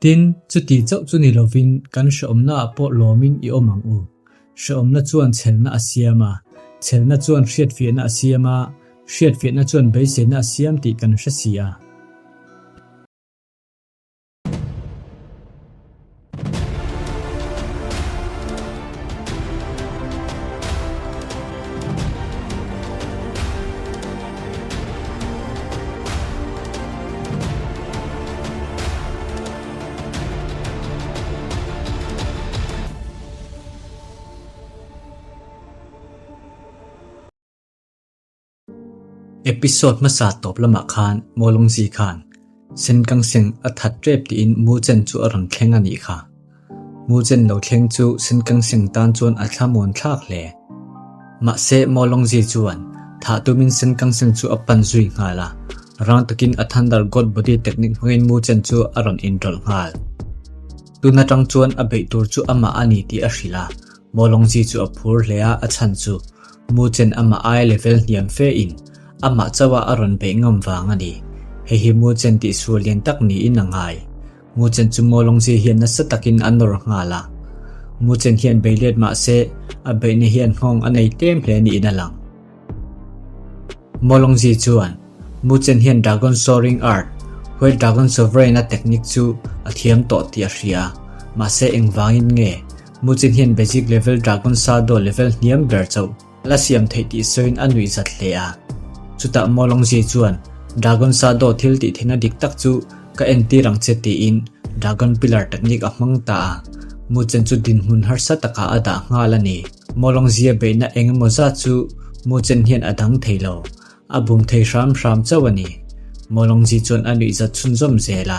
Tin, chuti chauh chu ni lovin kan hrehawmnaah pawh lawmin i awm ang u. Hrehawmna chuan chhelna a siam a, chhelna chuan hriatfiahna a siam a, hriatfiahna chuan beiseina a siam tih kan hre si a. Episode hmasa tawp lamah khan Mawlawngzi khan Senkang Seng a that tep tiin Muchen chu a rawn thleng a nih kha. Muchen lo thleng chu Senkang Seng tan chuan a thlamuan thlak hle. Mahse Mawlawngzi chuan thah tumin Senkang Seng chu a pan zui nghal a, rang takin a Thunder God Body technique hmangin Muchen chu a rawn inrawlh nghal. Tun atang chuan a beih tur chu amah a ni tih a hrilh a, Mawlawngzi chu a phur hle a, a chhan chu Muchen amah aia level hniam fe in amah chauha a rawn beih ngam vang a ni. Hei hi Muchen tihsual lian tak niin a ngai. Muchen chu Mawlawngzi hian nasa takin a nawr nghal a. Muchen hian bei let mah se a beihna hian nghawng a nei tlem hle niin a lang. Mawlawngzi chuan Muchen hian Dragon Soaring Art, White Dragon Sovereign-a technique chu a thiam tawh tih a hria. Mahse engvangin nge Muchen hian Basic Level Dragon Shadow level hniam ber chauh la siam theih tih sawiin a nuih zat hle a. Chutah Mawlawngzi chuan Dragon Shadow thil tih theihna dik tak chu ka entir ang che tiin Dragon Pillar technique a hmang ta a. Muchen chu dinhmun harsa takah a dah nghal a ni. Mawlawngzia beihna eng emaw zat chu Muchen hian a dang thei lo. A bum thei hram hram chauh a ni. Mawlawngzi chuan a nuih zat chhunzawm zel a.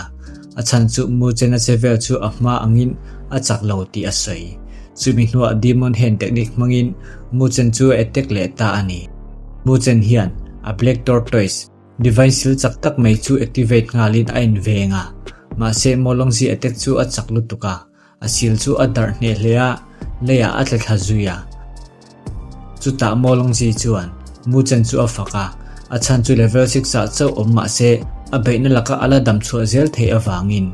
A chhan chu Muchena che vel chu a hma angin a chak lo tih a sawi. Chumi hnuah Demon Hand technique hmangin Muchen chu a attack leh ta a ni. Muchen hian a Black Tortoise, Divine Seal chak tak mai chu activate nghalin a inveng a. Mahse Mawlawngzi attack chu a chak lutuk a. A sil chu a darh hneh hle a, leiah a tla thla zui a. Chutah Mawlawngzi chuan Muchen chu a fak a, a chhan chu level six ah chauh awm mah se a beihna laka a la dam chhuah zel theih avangin.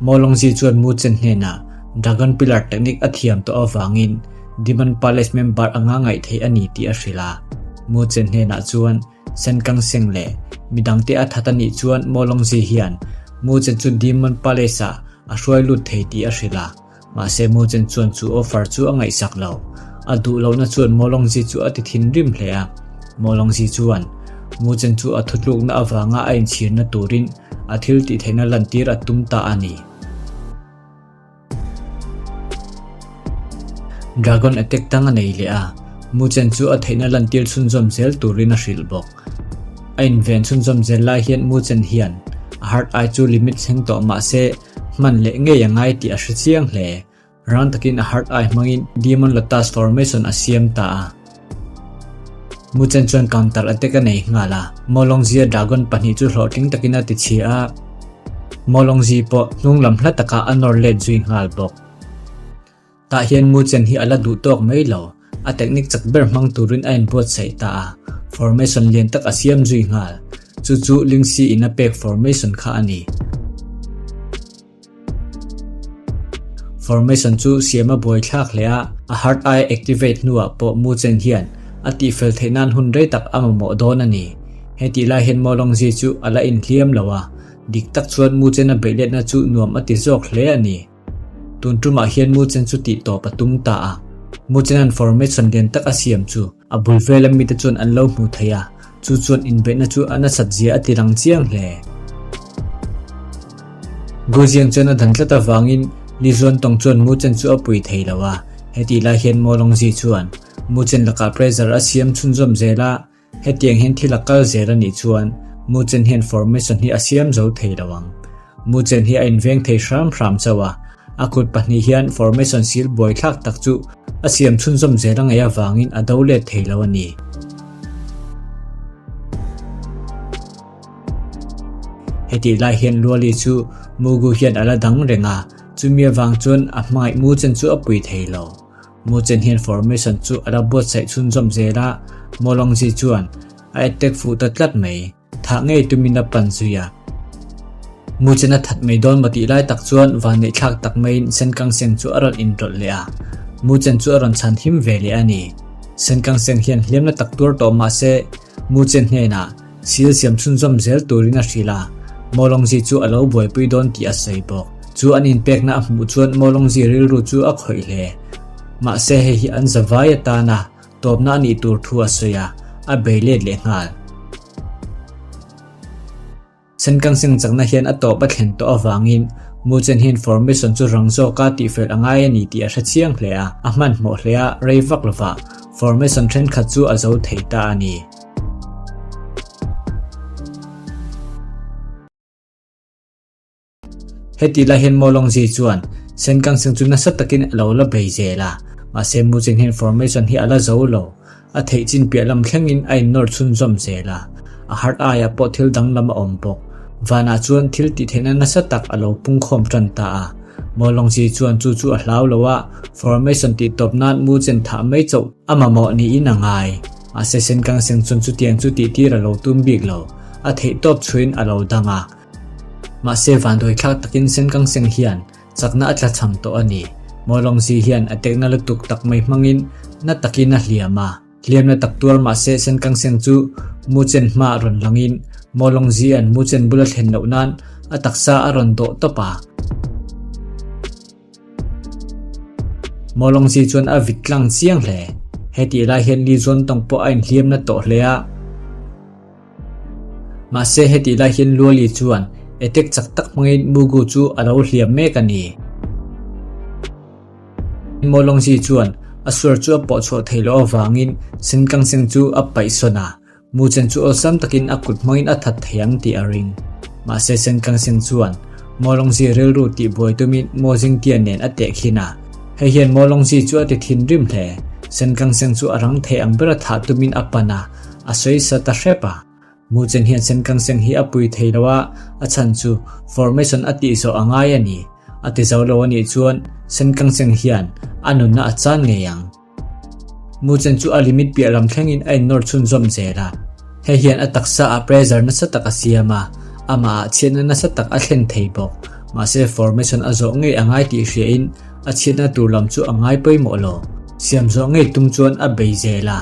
Mawlawngzi chuan Muchen hnenah Dragon Pillar technique a thiam tawh avangin Demon Palace member anga ngaih theih a ni tih a hrilh a. Muchen hnenah chuan Senkang Seng leh midangte a that a nih chuan Mawlawngzi hian Muchen chu Demon Palace-ah a hruai lut thei tih a hrilh a. Mahse Muchen chuan chu offer chu a ngaihsak lo. A duh lohna chuan Mawlawngzi chu a ti thinrim hle a. Mawlawngzi chuan Muchen chu a thutlukna avanga a inchhirna turin a thil tih theihna lantir a tum ta a ni. Dragon attack tang a nei leh a, Muchen chu a theihna lantir chhunzawm zel turin a hrilh bawk. A inven chhunzawm zel lai hian Muchen hian a heart eye chu limit thleng tawh mah se hman leh ngei a ngai tih a hre chiang hle. Rang takin a heart eye hmangin Demon Lotus formation a siam ta a. Muchen chuan counter attack a nei nghal a, Mawlawngzia dragon pahnih chu hlawhtling takin a ti chhia a, Mawlawngzi pawh hnung lam hla takah a nawr let zui nghal bawk. Tah hian Muchen hi a la duh tawk mai lo, a technique chak ber hmang turin a inbuatsaih ta a, formation lian tak a siam zui nghal. Chu chu Lingxi in a pek formation kha a ni. Formation chu siam a buai thlak hle a, a hard eye activate hnuah pawh Muchen hian a tihfel theih nan hun rei tak a mamawh dawn a ni. Hetih lai hian Mawlawngzi chu a la inhliam lo a, dik tak chuan Muchen a beihletna chu nuam a ti zawk hle a ni. Tun tumah hian Muchen chu tih tawp a tum ta a, Muchena'n formation lian tak a siam chu a bul vela mite chuan an lo hmu thei a, chu chuan inbeihna chu a nasat zia a ti lang chiang hle. Guziang chuan a dan tlat avangin Li Zuantawng chuan Muchen chu a pui thei lo a, hetih lai hian Mawlawngzi chuan Muchen lakah pressure a siam chhunzawm zel a, hetiang hian thil a kal zel a nih chuan Muchen hian formation hi a siam zo thei lo ang. Muchen hi a inveng thei hram hram chauh a, a kut pahnih hian formation sil buaithlak tak chu a siam chhunzawm zel a ngaih avangin a do let thei lo a ni. Hetih lai hian Luali chu Mugu hian a la dang reng a, chumi avang chuan a hmangaih Muchen chu a pui thei lo. Muchen hian formation chu a la buatsaih chhunzawm zel a, Mawlawngzi chuan. A attack fuh ta tlat mai. Thah ngei tumin a pan zui a. Muchen a that mai dawn maw tih lai tak chuan vanneihthlak tak maiin Senkang Seng chu a rawn inrawlh leh a. Muchen chu a rawn chhan him ve leh a ni. Senkang Seng hian hliamna tak tuar tawh mah se Muchen hnenah sil siam chhunzawm zel turin a hrilh a, Mawlawngzi chu a lo buaipui dawn tih a sawi bawk. Chu an inpekna a hmuh chuan Mawlawngzi rilru chu a khawih hle. Mahse hei hi an zavai atana tawpna a nih tur thu a sawi a, a bei let leh nghal. Senkang seng chakna hian a tawp a thlen tawh avangin Muchen hian formation chu rang zawka tihfel a ngai a ni tih a hre chiang hle a, a hmanhmawh hle a, rei vak lovah formation thenkhat chu a zo thei ta a ni. Heti lai hian Mawlawngzi chuan Senkang seng chu nasa takin a lo la bei zel a, mahse Muchen hian formation hi a la zo lo. A theih chin piah lam thlengin a innawr chhunzawm zel a, a heart aiah pawh thil danglam a awm bawk. Vanah chuan thil tihtheihna nasa tak a lo pungkhawm tan ta a. Mawlawngzi chuan chu chu a hlau lo a, formation tih tawp nan mu chen thah mai chauh a mamawh niin a ngai. Mahse Senkang seng chuan chutiang chu tihtir a lo tum bik lo, a theih tawp chhuin a lo dang a. Mahse vanduaithlak takin Senkang seng hian Chakna a tlachham tawh a ni. Mawlawngzi hian a tekna lutuk tak mai hmangin na takin a hliam a. Hliamna tak tuar mahse Senkang chu Muchen hma rawn langin Mawlawngzia'n Muchen bula thlen loh nan a taksa a rawn dawh tawp a. Mawlawngzi chuan a vit tlang chiang hle. Hetih lai hian Li Zuantawng pawh a inhliamna tawh hle a. Mahse hetih lai hian Luali chuan attack chak tak hmangin Mugu chu a lo hliam mek a ni. Mawlawngzi chuan a suar chu a pawh chhuah theih loh avangin Senkang Seng chu a paih sawn a, Muchen chu awlsam takin a kut hmangin a that thei ang tih a ring. Mahse Senkang Seng chuan Mawlawngzi rilru tih buai tumin Mawzingtia nen a tehkhin a, hei hian Mawlawngzi chu a ti thinrim hle. Senkang Seng chu a rang thei ang bera thah tumin a pan a, A sawi sa ta hrep a. Muchen hian Senkang Seng hi a pui thei lo a, a chhan chu formation a tih zawh a ngai a ni. A ti zo lo a nih chuan Senkang Seng hian a nunna a chan ngei ang. Muchen chu a limit piah lam thlengin a innawr chhunzawm zel a. Hei hian a taksa ah pressure nasa tak a siam a, amah ah chhiatna nasa tak a thlen thei bawk. Mahse formation a zawh ngei a ngai tih hriain A chhiatna tur lam chu a ngai pawimawh lo. Siam zawh ngei tum chuan a bei zel a.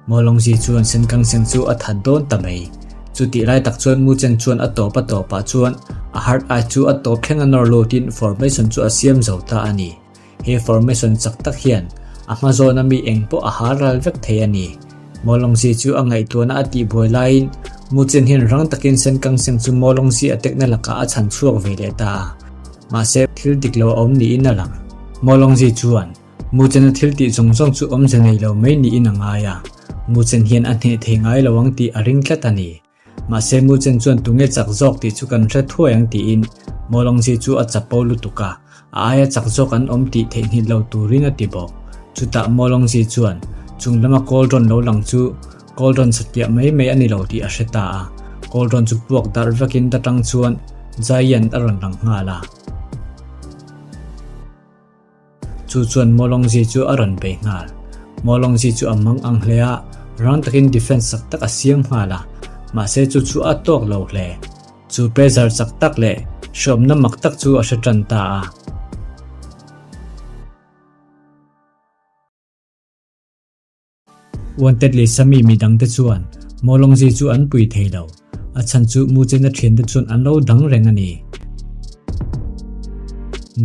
Mawlawngzi chuan Senkang Seng chu a that dawn ta mai. Chutih lai tak chuan Muchen chuan a tawp a tawpah chuan a heart eye chu a tawp thleng a nawr lutin formation chu a siam zo ta a ni. He formation chak tak hian a hma zawna mi eng pawh a har ral vek thei a ni. Mawlawngzi chu a ngaihtuahna a tihbuai laiin Muchen hian rang takin Senkang Seng chu Mawlawngzi a tekna lakah a chhan chhuak ve leh ta a. Mahse, thil dik lo a awm niin a lang. Mawlawngzi chuan Muchen-a thil tih zawng zawng chu awmze nei lo mai niin a ngai a, Muchen hian a hneh thei ngai lo ang tih a ring tlat a ni. Mahse Muchen chuan tunge chak zawk tih chu kan hre thuai ang tiin Mawlawngzi chu a chapo lutuk a, a aia chak zawk an awm tih theihnghilh lo turin a ti bawk. Chutah Mawlawngzi chuan chung lama cauldron lo lang chu cauldron satliah mai mai a ni lo tih a hre ta a, cauldron chu puak darh vekin ta tang chuan Giant a rawn lang nghal a. Chu chuan Mawlawngzi chu a rawn bei nghal. Mawlawngzi chu a mang ang hle a, rang takin defense chak tak a siam nghal a, mahse chu chu a tawk lo hle. Chu pressure chak tak leh hreawmna mak tak chu a hre tan ta a. Wanted leh Sami mi dangte chuan Mawlawngzi chu an pui thei lo. A chhan chu Muchena thiante chuan an lo dang reng a ni.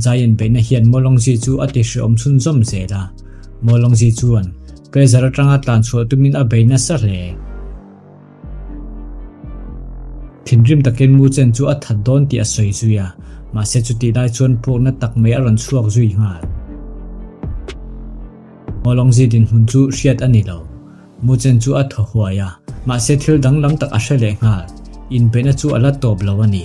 Giant beihna hian Mawlawngzi chu a ti hreawm chhunzawm zel a. Mawlawngzi chuan pressure atanga tlan chhuah tumin a bei nasa hle. Thinrim takin Muchen chu a that dawn tih a sawi zui a, mahse chutih lai chuan puakna tak mai a rawn chhuak zui nghal. Mawlawngzi dinhmun chu hriat a ni lo. Muchen chu a thaw huai a, mahse thil danglam tak a hre leh nghal. Inbeihna chu a la tawp lo a ni.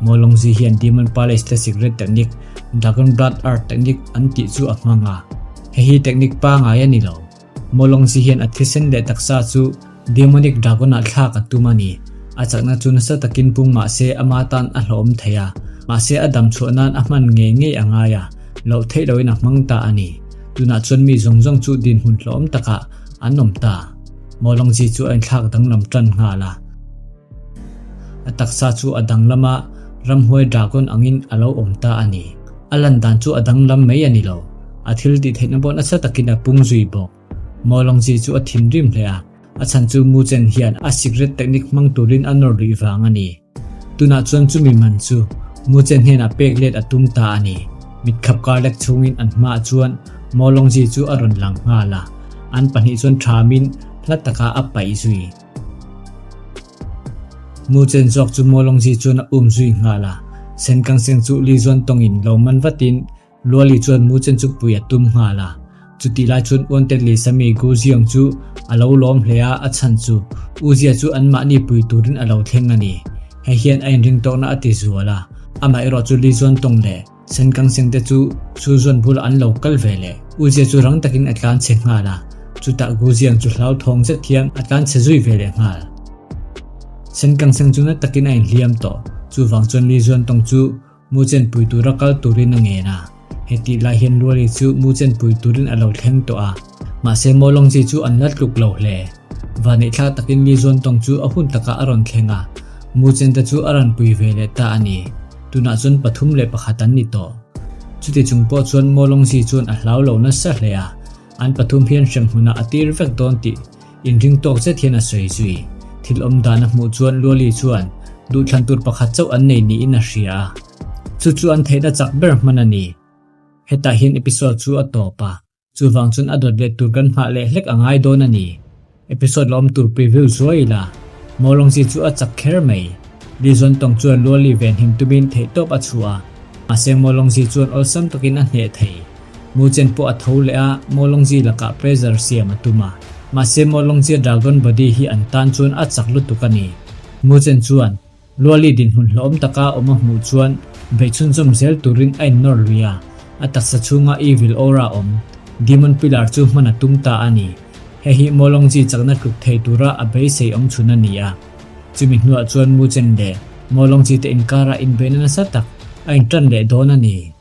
Mawlawngzi hian Demon Palace te secret technique, Dragon Blood Art technique an tih chu a hmang a. Hei hi technique pangai a ni lo. Mawlawngzi hian a thisen leh taksa chu Demonic Dragon-ah thlak a tum a ni. A chakna chu nasa takin pung mah se ama tan a hlawhawm thei a, mahse a dam chhuah nan a hman ngei ngei a ngai a. Loh theih loin a hmang ta a ni. Tunah chuan mi zawng zawng chu dinhmun hlawm takah an awm ta. Mawlawngzi chu a inthlak danglam tan nghal a. A taksa chu a danglam a, ramhuai dragon angin a lo awm ta a ni. A lan dan chu a danglam mai a ni lo. A thil tih theihna pawh nasa takin a pung zui bawk. Mawlawngzi chu a thinrim hle a, a chhan chu Muchen hian a secret technique hmang turin a nawr luih vang a ni. Tunah chuan chumi man chu Muchen hnenah pek let a tum ta a ni. Mitkhap kar lek chhungin an hmaah chuan Mawlawngzi chu a rawn lang nghal a, an pahnih chuan thamin hla takah a paih zui. Muchen zawk chu Mawlawngzi chuan a um zui nghal a, Senkang seng chu Li Zuan tawngin lo man vatin Luali chuan Muchen chu pui a tum nghal a. Chutih lai chuan Uantet Lisa mi Gu Ziong chu a lo lawm hle a, a chhan chu U Zia chu anmahni pui turin a lo thleng a ni. Hei hian a inring tawkna a ti zual a, amaherawh chu Li Zuan tawng leh Sen Kang Seng te chu Su Zuan bulah an lo kal ve leh. U Zia chu rang takin a tlan chhe nghal a, chutah Gu Ziang chu hlauthawng zet hian a tlan chhe zui ve leh nghal. Sen Kang Seng chu na takin a inhliam tawh, chuvang chuan Li Zuan tawng chu Muchen pui tura kal turin a ngen a, hetih lai hian Luali chu Muchen pui turin a lo thleng tawh a, mahse Mawlawngzi chu an la tluk lo hle. Vaneihthlak takin Li Zuantawng chu a hun takah a rawn thleng a, Muchen te chu a rawn pui ve leh ta a ni. Tunah chuan 3 1 an ni tawh. Chuti chung pawh chuan Mawlawngzi chuan a hlau lo nasa hle a, an pathum hian hremhmunah a tir vek dawn tih Inring tawk zet hian a sawi zui. Thil awm dan a hmuh chuan Luali chuan duhthlan tur pakhat chauh an nei niin a hria a. Chu chu an theihna chak ber hman a ni. Hetah hian episode chu a tawp a, chuvang chuan a dawt leh tur kan nghah leh hlek a ngai dawn a ni. Episode la awm tur preview zuai ila, Mawlawngzi chu a chak kher mai. Li Zuantawng chuan Luali venhim tumin theihtawp a chhuah a, mahse Mawlawngzi chuan awlsam takin a hneh thei. Muchen pawh a tho leh a, Mawlawngzi lakah pressure siam a tum a. Mahse Mawlawngzia Dragon Body hi an tan chuan a chak lutuk a ni. Muchen chuan Luali dinhmun hlawhawm taka awm a hmuh chuan beih chhunzawm zel turin a innawr lui a, a taksa chhunga evil aura awm, Demon Pillar chu hman a tum ta a ni. Hei hi Mawlawngzi chakna tluk thei tura a beisei awm chhun a ni a. Chumi hnuah chuan Muchen leh Mawlawngzi te inkarah inbeihna nasa tak a intan leh dawn a ni.